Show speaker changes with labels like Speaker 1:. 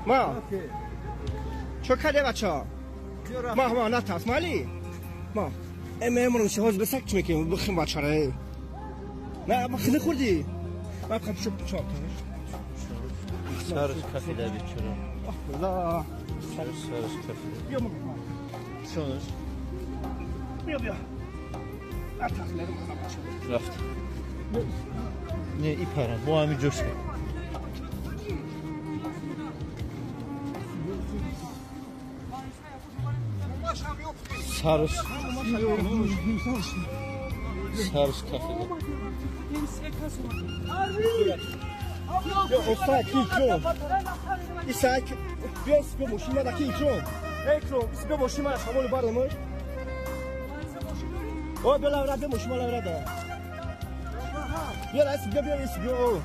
Speaker 1: Ма. Чо каде бача? Ма, ма, натарс, мали? Ма. Э, мемонам, ҳоз бисак чӣ мекунем? Бихим бачара. На, ма хеле хӯрдӣ. Ма хаб чоп чоп.
Speaker 2: Сараш кафида бичора.
Speaker 1: Аллоҳ.
Speaker 2: Сараш кафида.
Speaker 1: Биё ма.
Speaker 2: Чонаш.
Speaker 1: Биё, биё. Натарс, мемонам бача.
Speaker 2: Рафт. Не, и парам, бо ҳами ҷош. Сараш. Сараш кафида.
Speaker 1: Биё, оста ки икром. Исак, биё, биё мошин мада ки икром. Эй икром, биё мошин мада шамоли бардамаш. О, биё лавра, биё мошин мада лавра да. Биё, раис, биё, биё, биё.